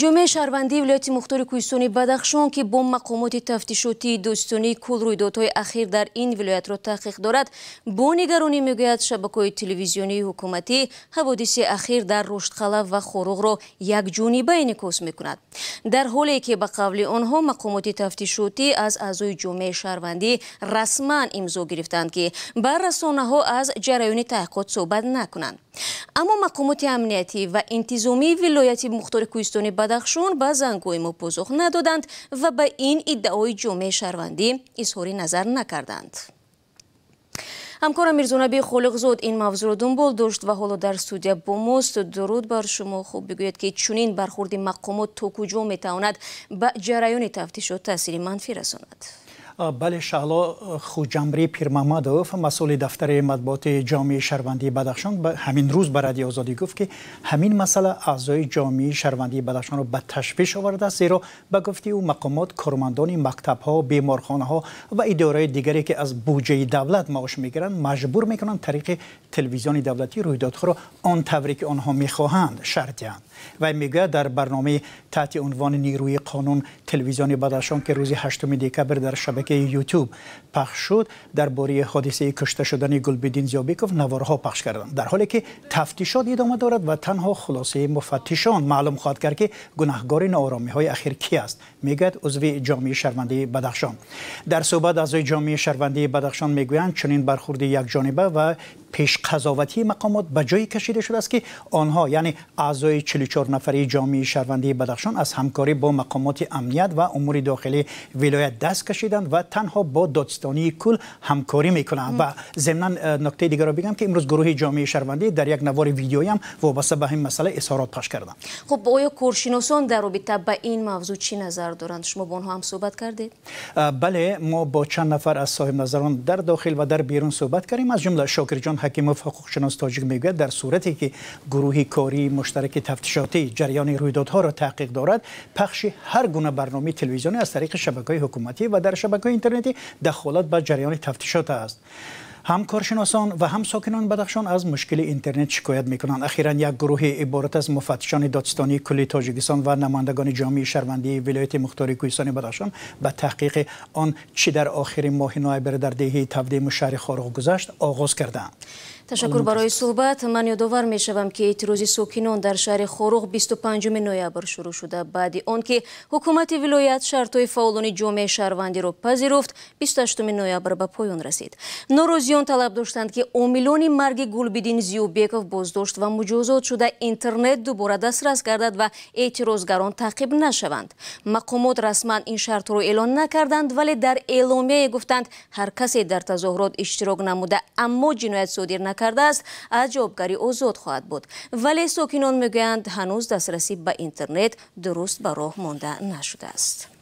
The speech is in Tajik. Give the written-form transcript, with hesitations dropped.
Ҷомеаи шаҳрвандии вилояти мухтори кӯҳистони Бадахшон, ки бо мақомоти тафтишотии дӯстонии кул рӯйдодҳои ахир дар ин вилоятро таҳқиқ дорад, бо нигаронӣ мегӯяд, шабакаҳои телевизионии ҳукуматӣ ҳаводиси ахир дар Рӯштқалъа ва Хоруғро якҷониба инъикос мекунад. Дар ҳоле ки ба қавли онҳо мақомоти тафтишотӣ аз аъзои ҷомеаи шаҳрвандӣ расман имзо гирифтанд, ки ба расонаҳо аз ҷараёни таҳқиқот суҳбат накунанд. Аммо мақомоти амниятӣ ва интизомии вилояти мухтори кӯҳистони Бадахшон ба зангҳои мо посух надоданд ва ба ин иддаои ҷомеаи шаҳрвандӣ изҳори назар накарданд. Ҳамкорам Мирзонаби Холиқзод ин мавзӯъро дунбол дошт ва ҳоло дар студия бо мост. Дуруд бар шумо. Хуб, бигӯед, ки чунин бархурди мақомот то куҷо метавонад ба ҷараёни тафтишот таъсири манфӣ расонад? Бале, Шаҳло, Хуҷамри Пирмамадов, масъули дафтари матбуоти ҷомеаи шаҳрвандии Бадахшон, ҳамин рӯз ба Радиои Озодӣ гуфт, ки ҳамин масъала аъзои ҷомеаи шаҳрвандии Бадахшонро ба ташвиш овардааст, зеро ба гуфти ӯ мақомот кормандони мактабҳо, беморхонаҳо ва идораҳои дигаре, ки аз буҷаи давлат маош мегиранд, маҷбур мекунанд тариқи телевизиони давлатӣ рӯйдодҳоро он тавре ки онҳо мехоҳанд шарҳ диҳанд. Вай мегӯяд, дар барномаи таҳти унвони «Нерӯи қонун» телевизиони Бадахшон, ки рӯзи 8 декабр дар шабакаи YouTube пахш шуд, дар бораи ҳодисаи кушта шудани Гулбиддин Зиёбеков наворҳо пахш карданд, дар ҳоле ки тафтишот идома дорад ва танҳо хулосаи муфаттишон маълум хоҳад кард, ки гунаҳгори ноороми ахир ки аст, мегӯяд узви ҷомеаи шаҳрвандии Бадахшон. Дар суҳбат аъзои ҷомеаи шаҳрвандии Бадахшон мегӯянд, чунин бархурди якҷониба ва пешқазоватии мақомот ба ҷое кашида шудааст, ки онҳо, яъне аъзои 44 нафарии ҷомеаи шаҳрвандии Бадахшон, аз ҳамкорӣ бо мақомоти амният ва умури дохилии вилоят даст кашиданд ва танҳо бо додстонии кул ҳамкорӣ мекунанд. Ва зимнан нуктаи дигарро бигам, ки имрӯз гурӯҳи ҷомеаи шаҳрвандӣ дар як навори видеоям вобаста ба ҳамин масъала изҳорот пахш карданд. Хуб, оё коршиносон дар робита ба ин мавзӯъ чӣ назар доранд? Шумо бо онҳо ҳам суҳбат кардед? Бале, мо бо чанд нафар аз соҳибназарон дар дохил ва дар берун суҳбат кардем. Аз ҷумла Шокирҷон Ҳакимов, ҳуқуқшинос тоҷик, мегӯяд, дар сурате ки гурӯҳи кории муштараки тафтишотӣ ҷараёни рӯйдодҳоро таҳқиқ дорад, пахши ҳар гуна барномаи телевизионӣ аз тариқи шабакаҳои ҳукуматӣ ва дар шабакаҳои интернетӣ дахолат ба ҷараёни тафтишот аст. Ҳам коршиносон ва ҳам сокинони Бадахшон аз мушкили интернет шикоят мекунанд. Ахиран як гурӯҳи иборат аз муфаттишони додстонии кулли Тоҷикистон ва намояндагони ҷомеаи шаҳрвандии вилояти мухтори кӯҳистони Бадахшон ба таҳқиқи он чӣ дар охири моҳи ноябр дар деҳаи Тавдему шаҳри Хоруғ гузашт оғоз карданд. Ташаккур барои суҳбат. Ман ёдовар мешавам, ки эътирози сокинон дар шаҳри Хоруғ 25 ноябр шурӯъ шуда. Баъди он ки ҳукумати вилоят шартҳои фаъолони ҷомеаи шаҳрвандиро пазируфт, 28 ноябр ба поён расид. Норозиён талаб доштанд, ки омилони марги Гулбиддин Зиёбеков боздошт ва муҷозот шуда, интернет дубора дастрас гардад ва эътирозгарон таъқиб нашаванд. Мақомот расман ин шартҳоро эълон накарданд, вале дар эъломияе гуфтанд, ҳар касе дар тазоҳурот иштирок намуда, аммо ҷиноят содир накардааст, аз ҷавобгарӣ озод хоҳад буд. Вале сокинон мегӯянд, ҳанӯз дастрасӣ ба интернет дуруст ба роҳ монда нашудааст.